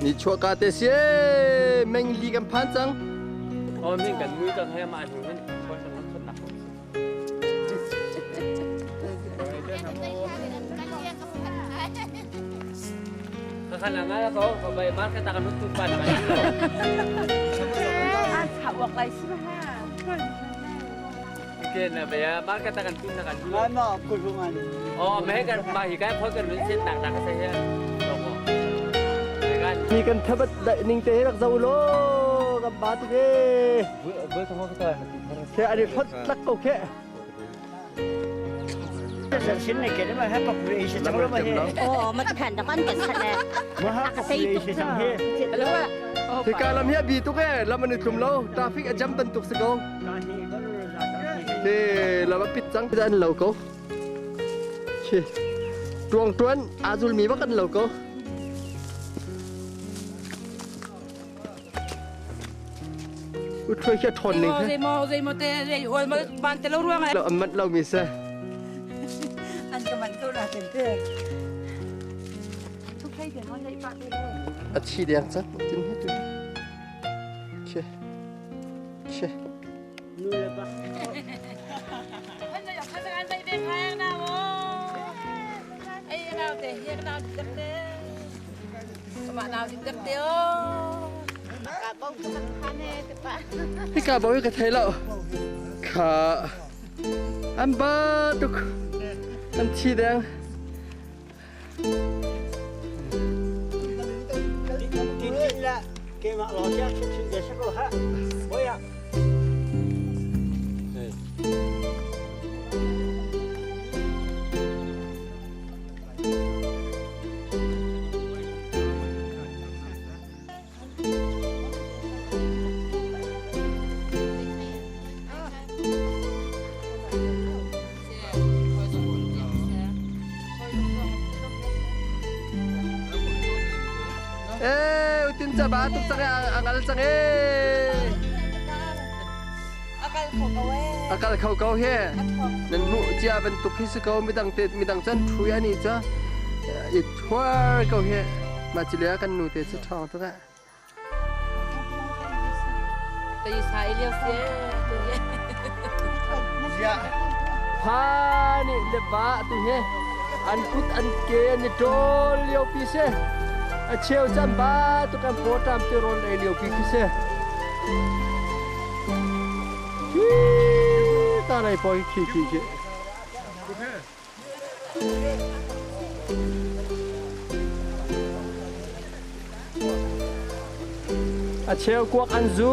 Ni chuah ka te si meng li kan phan cang. Oh meng kan mui kan hai ma hnu nan khoi sang khot nak. Kakhan nga ko kabay mar ka takan tu pan. Ke na baya mar ka takan tu na kan. Ma kulungan. Oh me kan ma hi kai phoi kan min sit nak nak sa he. Ni kan thabat ning te rak zo lo kan ba tu ke. Bữa xong có tờ. Ke ani phot lak ko ke. Hika lam hi a bi tuk e lam an i tlum lo traffic a jam bantuk si ko Hi lam a pit cang an lo ko Khi tuang tuan aa zulmi bak an lo ko Uthuai khi a ṭhawn ning Zei maw zei maw te zei ol ma ban te lo ruang lo an manh lo mi se an ka man ko na ten te A thi deng cang tin he tu Che Che Hika bo hi ka thei lo. Kha an ba tuk an thi deng. Eh, utin ca ba tuk cang a ngal cang e. A kal kho ko he. Nan hmuh cia bantuk hi si ko midang te midang cun ṭhui ani ca i thuar ko he. Mah ci le kan nu te cu ṭhawng tuk ah. Pha nih le va tu he an kut an ke an i ṭawl lio pi si. A cheu cam ba tu kan paw ṭam ti rawl ei lio pi khi si. Hi ta lei poi khi khi khi. A cheu kuak an zu.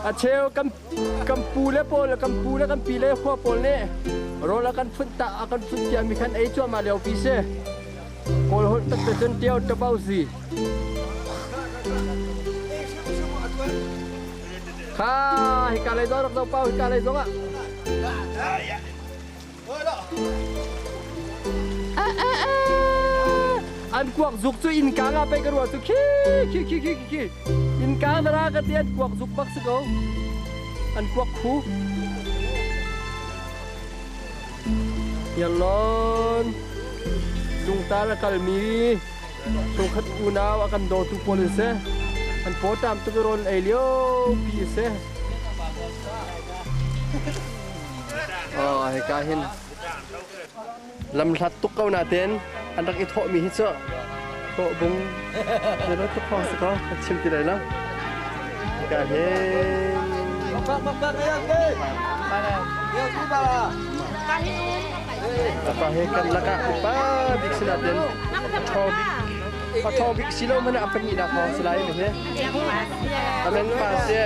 A cheu kan kan pu le pawl kan pu le kan pi le khua pawl nih rawl a kan phunh ta a kan phunh tiah mi khan ei cuahmah lio pi si. Kawl holh tak te cun tiao tabau si. Kha hika lei zong rak zo pau hika lei zong ah. An kuak zuk cu inn kang ah pei ka ruah cu khi khi khi khi khi inn kang na ra ka ti an kuak zuk bak si ko an kuak khu Yanlon lungtar a kalmi chungkhat unau a kan dawtu pawl in si an paw tam tuk i rawl ei lio pi si Oh, hika hin lamhlat tuk ko natin an rak i thawhmi hi cu tawhbung na tuk hawng si ko ka chim ti lai lo hika hin apa he kan lakah upa bik si natin thaw bik a thaw bik si lo man a pahnihnak hawng si lai he amen pa si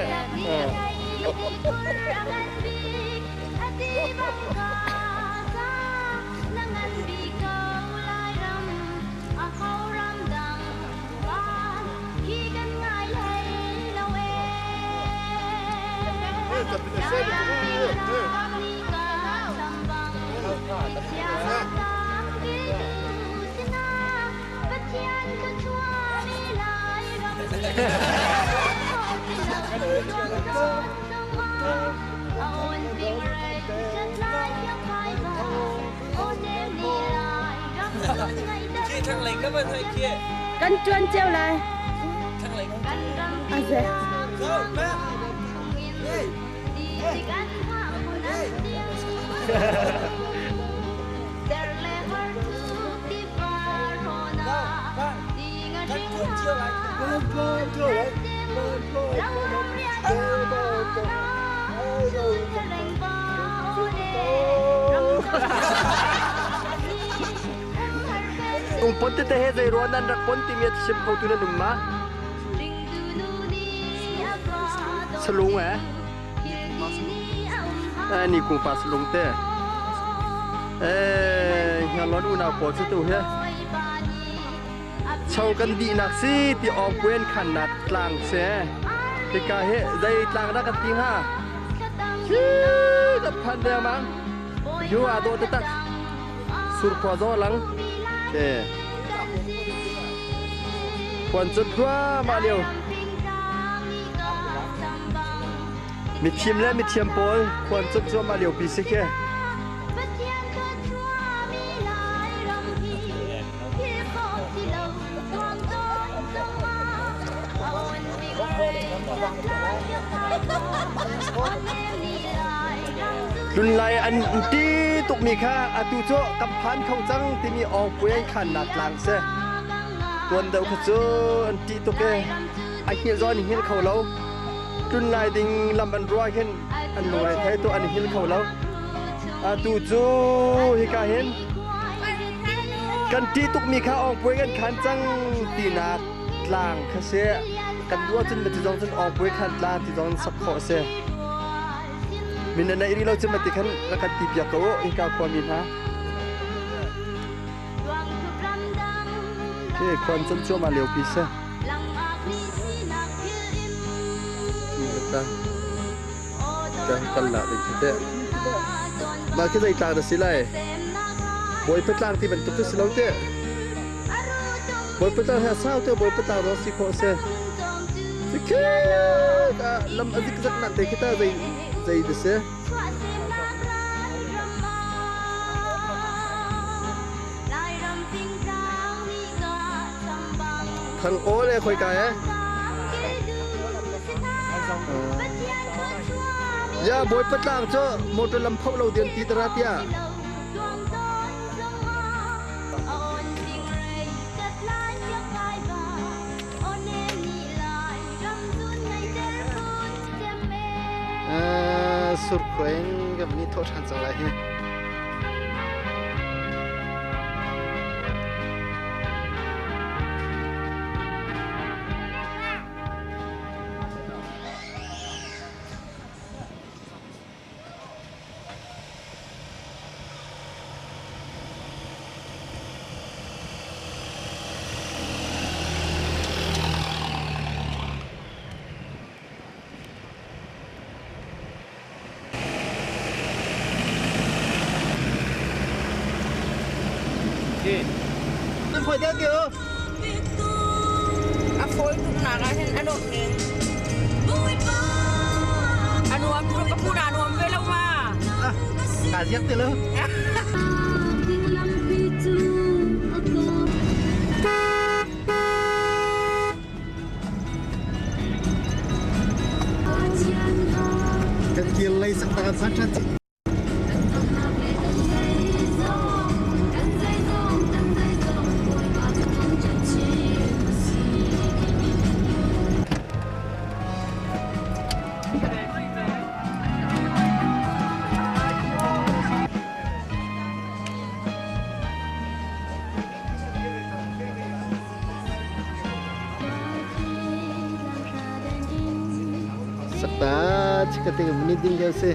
Kan ṭuan cio lai. Aze. Ungpon tete he zei ruah nan rak pon timi a chim kho tu nan um ma? Salung eh? Ni kung pa salung te. Eh. Tlanglon unau pawl cu tu hi cho kan dihnak si ti awngpuen khannak tlang si. Hika hi zei tlang dah kan ti hnga? Hi kan phan dengmang. Yu aa dawh taktak. Surkhua zaw lang. Ke. Khuan cut thluahmah lio. Mithim le mithiam pawl khuan cut cuahmah lio pi si khi. Tlunlai an ti tukmi kha atu cu kan phan kho cang timi awngpui an khannak tlang si. Tuan deuh kha cu an ṭih tuk i a hngilh zong an hngilh kho lo. Tlunlai ding lam an ruah hin an lungre thei tu an hngilh kho lo. Atu cu hika hin kan ṭih tukmi kha awngpui kan khan cang tinak tlang kha si. Kan duh ahcun mati zong cun awngpui khan tlang ti zong sak khawh a si. Min na neih rih lo cu mati khan rak kan ti piak ko u hika khuami hna. Khi khuan cun cuahmah lio pi si. Kan kal la ding khi teh. Mah khi zei tlang na si lai? Bawipa tlang ti bantuk cu si lo teh. Bawipa tlang he a sau te Bawipa tlang zong si khawh si. Sikhe lam a zikzak nak te khi ta zei zei da si. Thang aw le khoi ka eh? Ya Bawipa tlang cu motor lam phoh lo dian ti tara tia. Surkhua in kan van i thawh ṭhan cang lai hi. Nan phoi deuh tiu. A fawi tuk nak ah hin a nuam ning. A nuam tuk ka phun a nuam ve lo ma. Ka ziak ti lo. Kan kir lei sak ta kan san ṭhan cih. Sakta chikate muni ding lio si.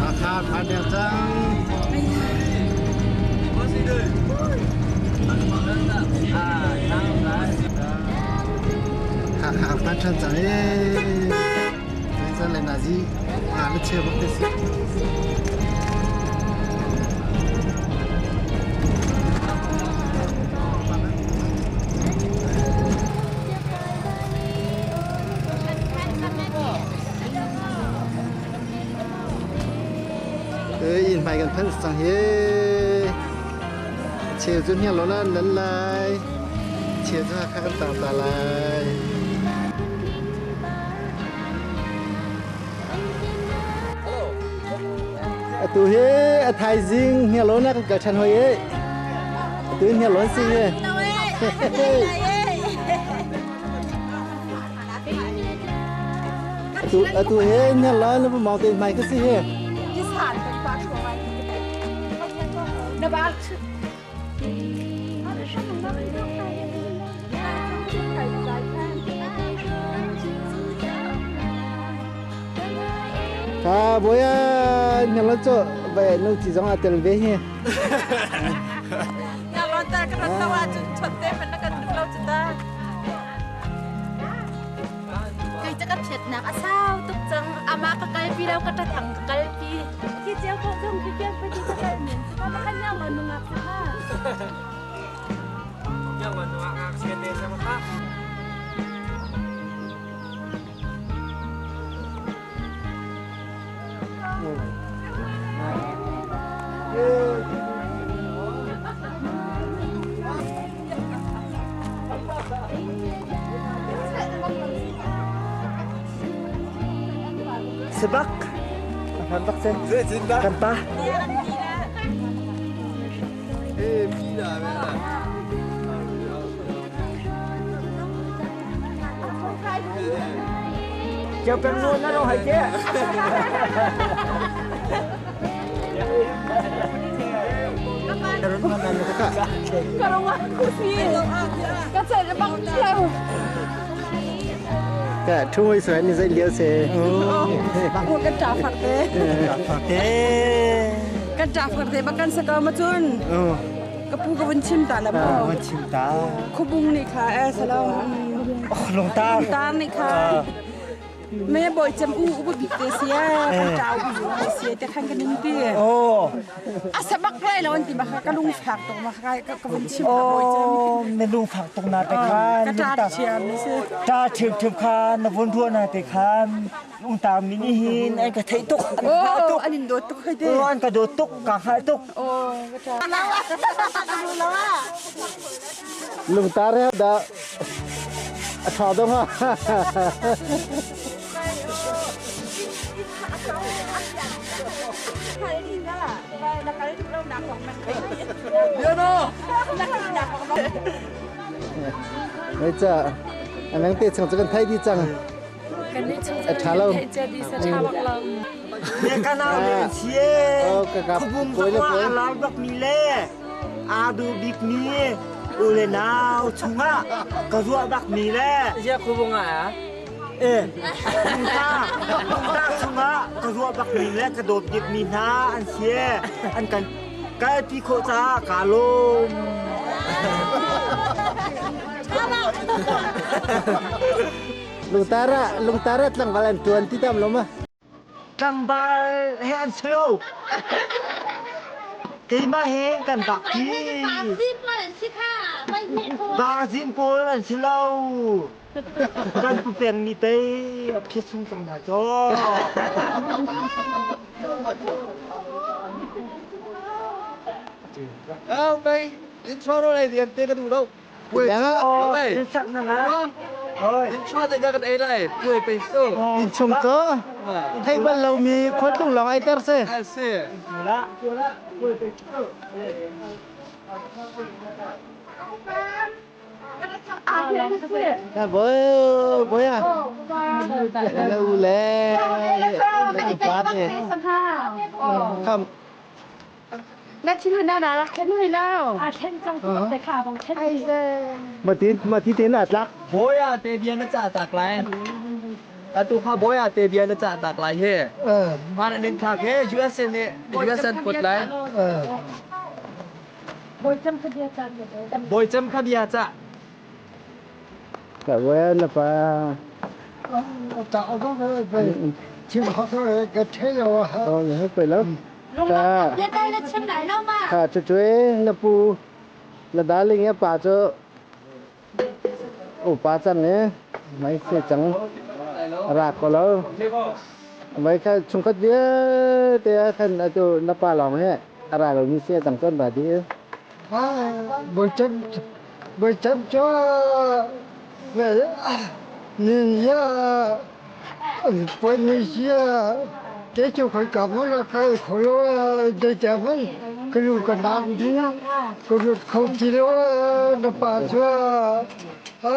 Hakha phan deng cang. Hakha phan ṭhan cang ee. Zeizat le nazi nga le cheu bak te si. Inn hmai kan phan cang hi. Cheu cu hniang lo nan lan lai. Cheu cu Hakha kan tang ta lai. Atu hi a thaizing hniarlawn ah kan kal ṭhan hoi e. Atu hi hniarlawn si hi. Atu atu hi hniarlawn na mawng te hmai ka si hi. Na ba Kha boya hniarlawn cu vai nu ci zong a tel ve hi. Hniarlawn ta ka rat lo ahcun chawt te hmanh na kan duh lo cu ta. Kei cu ka phiatnak a sau tuk cang. Amah ka kalpi lo ka ṭathang ka kalpi. Khi cio ko zong khi kian pati ka kal men. Ka ma kan yang lo nungak sa ha. Yang lo nungak ngak sian te sa ma kha. Sebak Afan bak sen Kan pa Eh, pila Chiều peng luôn nó đâu hay chứ. Ka thu soi ni zai liao se. Kan ṭa fak te. Kan ṭa fak te bakan sa ka ma cun. Ka pu ka vun chim ta la mo. Vun chim ta. Khubung nih kha e salo. Lungtar. Lungtar nih kha. Me boi cem u u bik te sia kan tau bi te sia te khan kan in ti. Oh. A sabak lai lo an ti ma ka lung fak tuk ma ka ka vun chim ta boi cem. Oh, na lung fak tuk na te khan. Ka ta thiam ni si. Ta thiam thiam kha na vun ruah na te khan. Lung ta mi ni hin an ka thei tuk. Oh, an in dawt tuk hoi te. Oh, an ka dawt tuk, ka hngal tuk. Oh, ka ta. Lungtar he da a ṭha dong ha. Mai ca anang te chang cu kan thai di cang. A ṭha lo. Ne kanau le sie. Khubung zong ah a lar bak mi le aa duh bik mi u le nau chungah ka ruah bak mi le. Zia khubung ah Eh, ta, ta chungah ka ruah bak mi le ka dawt bik mi hna an si. An kan kalpi khawh caah kaa lawm. Lungtara lungtara tlangval an tuan ti tam lo ma? Tlangval he an si lo. Keimah he kan bak ti. Bazin pawl an si lo. Kan pu peng mi pei a phiat sung cang hna caw. Au mei, in chuaro lai dian te ka duh lo. Puai In sak na nga. In chua te kan ei lai. Puai pe so. In chung cu theih bal lomi khualtlung lawng ai ter si. A si. Na boy boy ah. Na u le. Na pa te. Kham. Na thin na na khen hoi lo. A khen cang tu te kha bong khen. Ai ze. Ma tin ma thi tin a tlak. Boya te bia na cha tak lai. Atu kha boya te bia na cha tak lai he. Man nin thak he USA ne USA put lai. Boi cam kha bia cha. Boi cam kha bia cha. Ka boya na pa. Ta ko ka chim kho ka the lo ha. Oh, ne pe lo. Ta. Ya tai la chim lai lo ma. Ha chu chu na pu na darling ya pa chu o pa chan ne mai se chang ra ko lo. Mai kha chung khat vialte ah khan atu na pa lawng he a ra lomi si a dang tawn ba di. Boi cam boi cam cho ni ya poi ni sia. Te cu khoi ka mo la kai kholo de te man ka lu ka nam di ka rut kho ti lo na pa chu a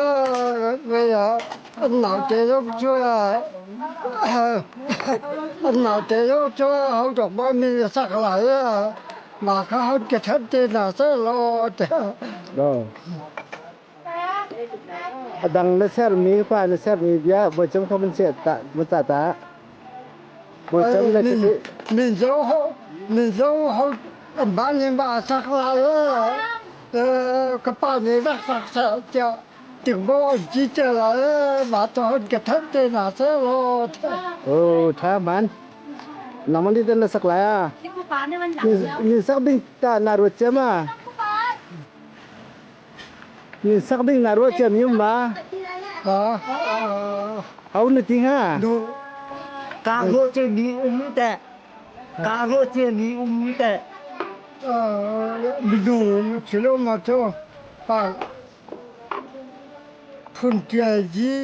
ve ya an nau te lo chu an nau te lo chu hau dok ma mi sak lai ma kha hau ke that te na se lo te. A dang na sermi pa na sermi bia bocem kha mun se ta mun ta ta bocem na ti Min zo ho min zo ho ba ni ba sak la ka pa ni rak sak sa tia tik bo ji te la ma to hon ka than te na se lo. Oh, tha man nangman di na sak lai a ni sak ding ta na ruat cem a Ni sak ding na ruah ciam yum ma. Hau na ti hnga? Ka ruah cia mi um te. Ka ruah cia mi um te. Minung silo ma cu pa phun tial ji.